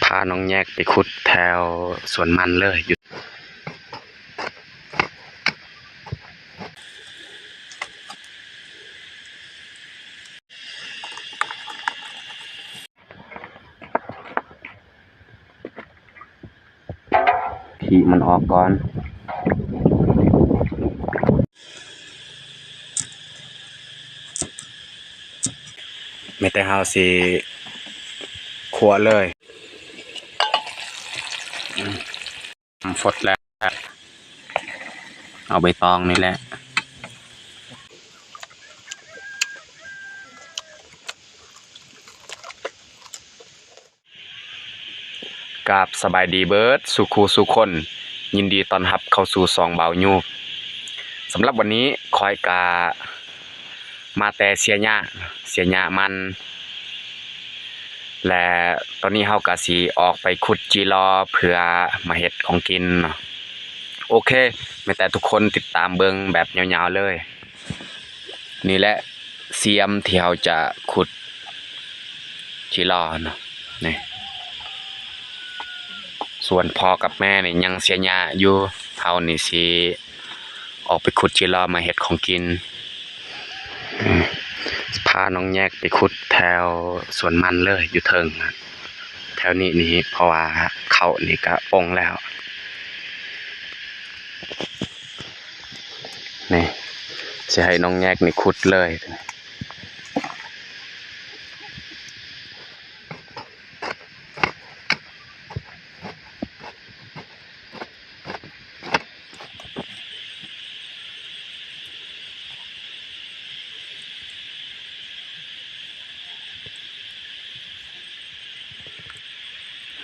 ພານ້ອງແຍກໄປຂຸດແຖວສວນມັນເລີຍ ຢູ່ ຂີ້ມັນອອກກ່ອນ. ແມ່ນແຕ່ເຮົາຊິຂົ້ວເລີຍ. ອືມ ຟົດແລ້ວ ເອົາໃບຕອງນີ້ແຫຼະ. ກາບສະບາຍດີເບິດສູ່ຄູ່ສູ່ຄົນ, ຍິນດີຕ້ອນຮັບເຂົ້າສູ່ຊ່ອງບ່າວຍູບ. ສຳລັບວັນນີ້ຂ້ອຍກະມາແຕ່ເສຍຫຍ້າ, ເສຍຫຍ້າມັນ ແລະ ຕອນນີ້ເຮົາກະຊິອອກໄປຂຸດຈີລໍເພື່ອມາເຮັດຂອງກິນເນາະ. ໂອເຄ ແມ່ນແຕ່ທຸກຄົນຕິດຕາມເບິ່ງແບບຍາວໆເລີຍ. ນີ້ແຫຼະ ຊຽມທີ່ເຮົາຈະຂຸດຈີລໍເນາະ ນີ້. ສ່ວນພໍ່ກັບແມ່ນີ້ຍັງເສຍຫຍ້າຢູ່, ເຮົານີ້ຊິອອກໄປຂຸດຈີລໍມາເຮັດຂອງກິນ. ອືມ ພານ້ອງແຍກໄປຂຸດແຖວສວນມັນເລີຍ ຢູ່ເທິງ ແຖວນີ້ນີ້ ເພາະວ່າເຂົ້ານີ້ກະປົ່ງແລ້ວ. ນີ້ ຊິໃຫ້ນ້ອງແຍກນີ້ຂຸດເລີຍ.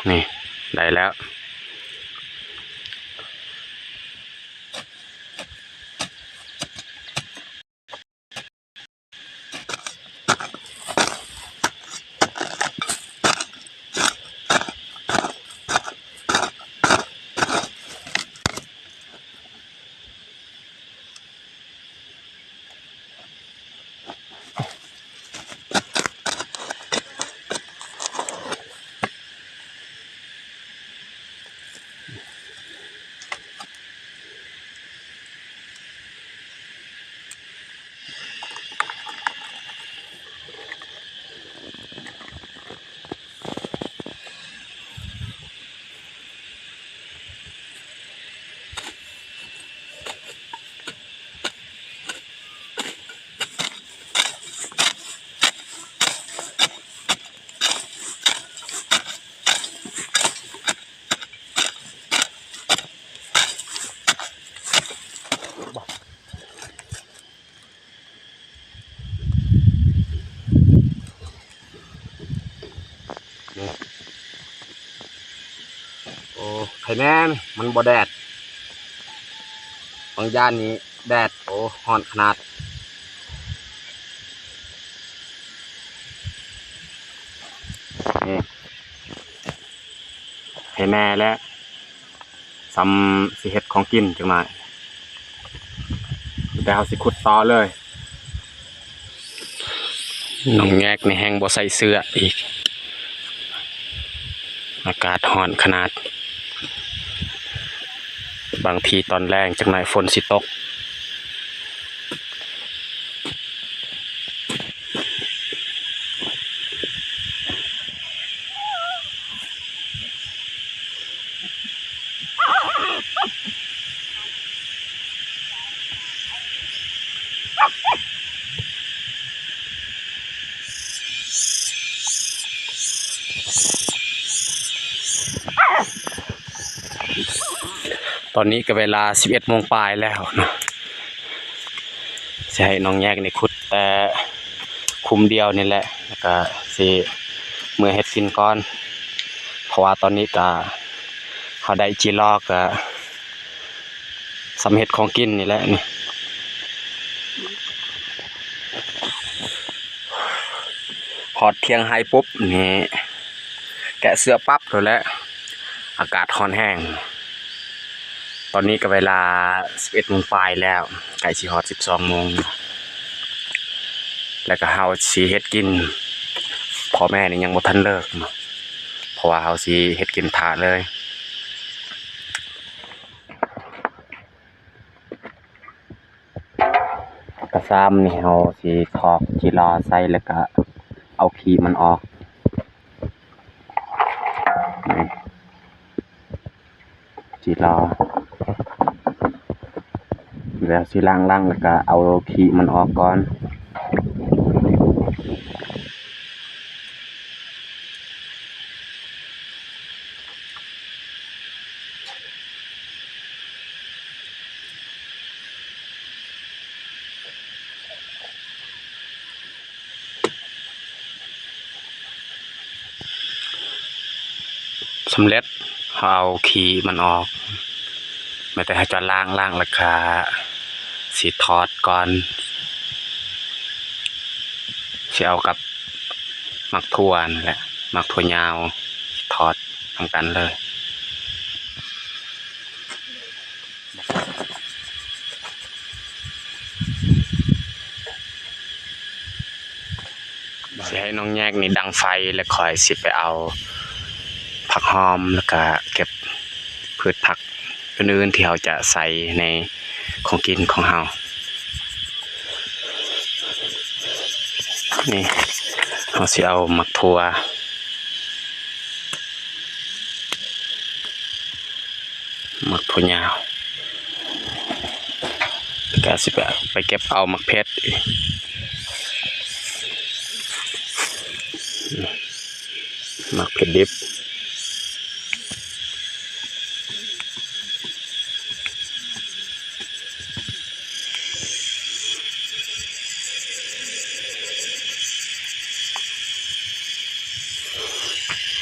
ນີ້ ໄດ້ແລ້ວ. ໂອ້ ໄຄແນ່ ມັນບໍ່ແດດ. ບາງຢ່າງນີ້ແດດ ໂອ້ ຮ້ອນຂະໜາດ. ນີ້ ໃຫ້ແນ່ແຫຼະ ສ່ຳຊິເຮັດຂອງກິນຈັກໜ້ອຍ ແຕ່ເຮົາຊິຂຸດຕໍ່ເລີຍ. ນ້ອງແຍກນີ້ແຮ່ງບໍ່ໃສ່ເສື້ອອີກ ອາກາດຮ້ອນຂະໜາດ ບາງທີຕອນແລງຈັກໜ້ອຍຝົນຊິຕົກ. ຕອນນີ້ກໍເວລາສິບເອັດໂມງປາຍແລ້ວເນາະ. ຊິໃຫ້ນ້ອງແຍກນີ້ຂຸດແຕ່ຄຸ້ມດຽວນີ້ແຫຼະ ແລ້ວກະຊິເມືອເຮັດກິນກ່ອນ ເພາະວ່າຕອນນີ້ກະເຮົາໄດ້ຈີລໍກະສ່ຳເຮັດຂອງກິນນີ້ແຫຼະນີ້. ຮອດທ່ຽງໄຮ່ປຸບນີ້ ແກະເສື້ອປັບໂລດແຫຼະ ອາກາດຮ້ອນແຮງ. ຕອນນີ້ກໍເວລາສິບເອັດໂມງປາຍແລ້ວ ໃກ້ຊິຮອດສິບສອງໂມງ ແລ້ວກໍເຮົາຊິເຮັດກິນ ພໍ່ແມ່ນີ້ຍັງບໍ່ທັນເລີກເນາະ. ເພາະວ່າເຮົາຊິເຮັດກິນຖ້າເລີຍ. ກະຊາມນີ້ເຮົາຊິຖອກຈີ່ຫຼໍ່ໃສ່ ແລ້ວກະເອົາຂີ້ມັນອອກ. ຈີ່ຫຼໍ່ ແລ້ວຊິລ້າງໆ ແລ້ວກະເອົາຂີ້ມັນອອກກ່ອນ. ສຳເລັດ ເຮົາເອົາຂີ້ມັນອອກ. ແມ່ນແຕ່ເຮົາຈະລ້າງ, ລ້າງແລ້ວກະຊິທອດກ່ອນ, ຊິເອົາກັບໝາກຖົ່ວນັ້ນແຫຼະ, ໝາກຖົ່ວຍາວ ຊິທອດນຳກັນເລີຍ. ຊິໃຫ້ນ້ອງແຍກນີ້ດັງໄຟ ແລ້ວຂ້ອຍຊິໄປເອົາຜັກຫອມ ແລ້ວກະເກັບພືດຜັກອື່ນໆ ທີ່ເຮົາຈະໃສ່ໃນຂອງກິນຂອງເຮົາ. ນີ້ ເຮົາຊິເອົາໝາກຖົ່ວ ໝາກຖົ່ວຍາວ ກະຊິໄປ ໄປເກັບເອົາໝາກເຜັດ ໝາກເຜັດດິບ.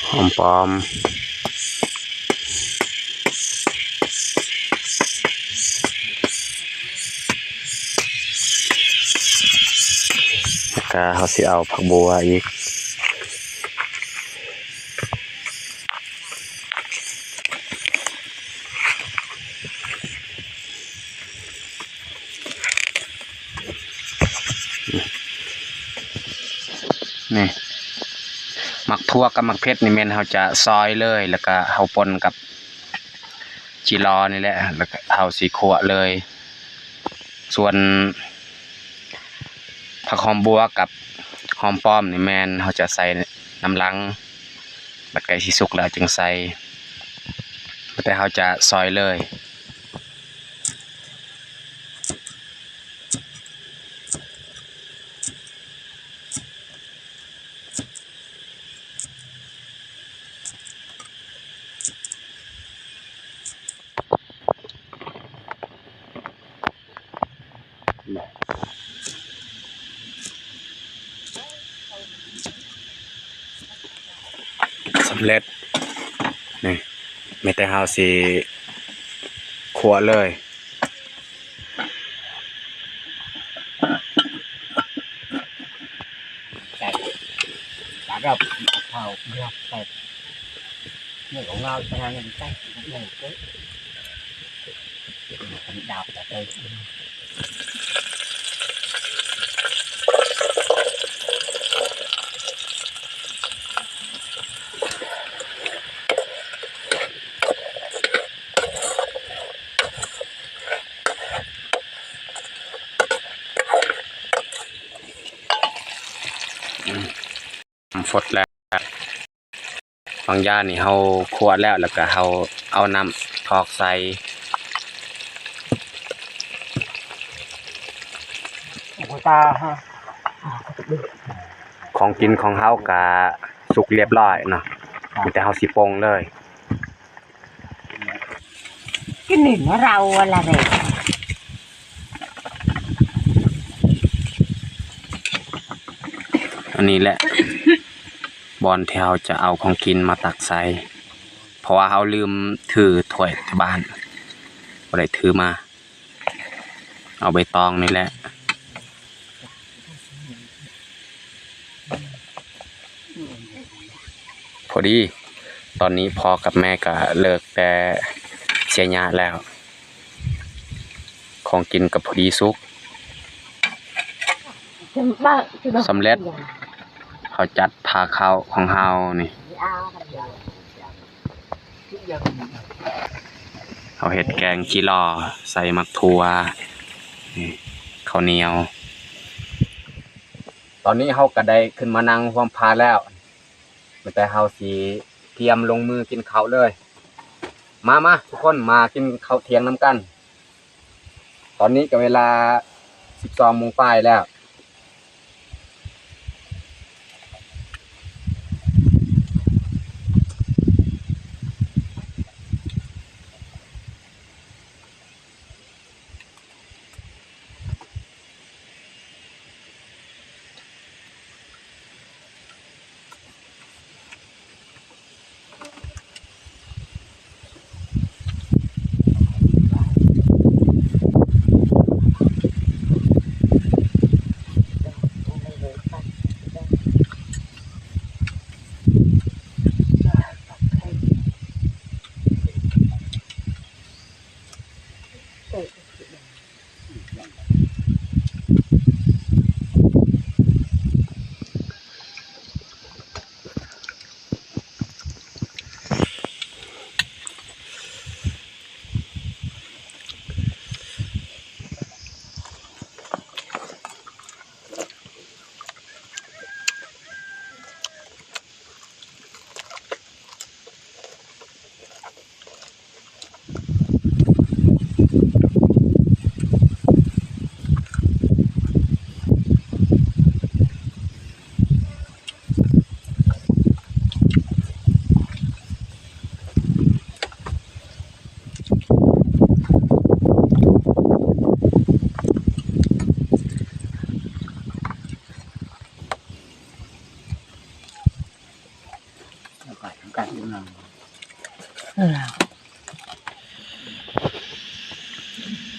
ຫອມປ້ອມ ແລ້ວກະເຮົາຊິເອົາຜັກບົ່ວອີກ. ນີ້ ໝາກຖົ່ວກັບໝາກເຜັດນີ້ແມ່ນເຮົາຈະຊອຍເລີຍ ແລ້ວກະເຮົາປົ່ນກັບຈີ່ຫຼໍ່ນີ້ແຫຼະ ແລ້ວກະເຮົາຊິຂົ້ວເລີຍ. ສ່ວນຜັກຫອມບົ່ວກັບຫອມປ້ອມນີ້ແມ່ນເຮົາຈະໃສ່ນຳຫຼັງ ບັດໃກ້ຊິສຸກແລ້ວຈຶ່ງໃສ່ ແຕ່ເຮົາຈະຊອຍເລີຍ. ສຳເລັດ ນີ້ ມີແຕ່ເຮົາຊິຂົ້ວເລີຍ. ໃສ່ ແລ້ວກໍເອົາເຂົ້າ ເຂົ້າໃສ່ ເນື້ອຂອງເຮົາ ຂະໜາດນັ້ນໃສ່ ເອົາເຂົ້າ ດາບໃສ່. ອືມ ຟົດແລ້ວ ບາງຢ່າງນີ້ເຮົາຂົ້ວແລ້ວ ແລ້ວກະເຮົາເອົານ້ຳຖອກໃສ່. ຂອງກິນຂອງເຮົາກະສຸກລຽບຮ້ອຍເນາະ ມີແຕ່ເຮົາຊິປົງເລີຍ. ກິນນີ້ເຮົາລະເດ້ ອັນນີ້ແຫຼະ ບ່ອນທີ່ເຮົາຈະເອົາຂອງກິນມາຕັກໃສ່ ເພາະວ່າເຮົາລືມຖືຖ້ວຍແຕ່ບ້ານ ບໍ່ໄດ້ຖືມາ. ເອົາໃບຕອງນີ້ແຫຼະ ພໍດີ. ຕອນນີ້ພໍ່ກັບແມ່ກໍເລີກແຕ່ເສຍຫຍ້າແລ້ວ ຂອງກິນກໍພໍດີສຸກ ສຳເລັດ. ເຮົາຈັດພາເຂົ້າຂອງເຮົານີ້ ເຮົາເຮັດແກງຂີ້ຫຼໍ່ໃສ່ໝາກຖົ່ວ ນີ້ ເຂົ້າໜຽວ. ຕອນນີ້ເຮົາກໍໄດ້ຂຶ້ນມານັ່ງຮ່ວມພາແລ້ວ ແຕ່ເຮົາຊິກຽມລົງມືກິນເຂົ້າເລີຍ. ມາ ມາ ທຸກຄົນ ມາກິນເຂົ້າທ່ຽງນຳກັນ. ຕອນນີ້ກໍເວລາສິບສອງໂມງປາຍແລ້ວ.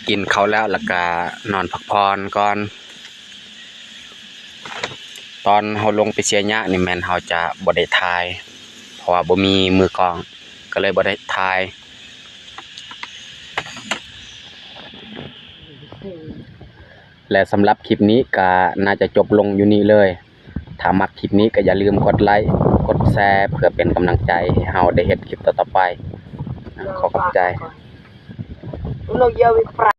ກິນເຂົ້າແລ້ວ ແລ້ວກະນອນພັກຜ່ອນກ່ອນ. ຕອນເຮົາລົງໄປເຊຍຍະນີ້ແມ່ນເຮົາຈະບໍ່ໄດ້ຖ່າຍ ເພາະວ່າບໍ່ມີມືກ້ອງ ກໍເລີຍບໍ່ໄດ້ຖ່າຍ. ແລະ ສຳລັບຄລິບນີ້ກໍໜ້າຈະຈົບລົງຢູ່ນີ້ເລີຍ. ຖ້າມັກຄລິບນີ້ກໍຢ່າລືມກົດໄລ ກົດແຊ ເພື່ອເປັນກຳລັງໃຈໃຫ້ເຮົາໄດ້ເຮັດຄລິບຕໍ່ໆໄປ. ຂໍຂອບໃຈ.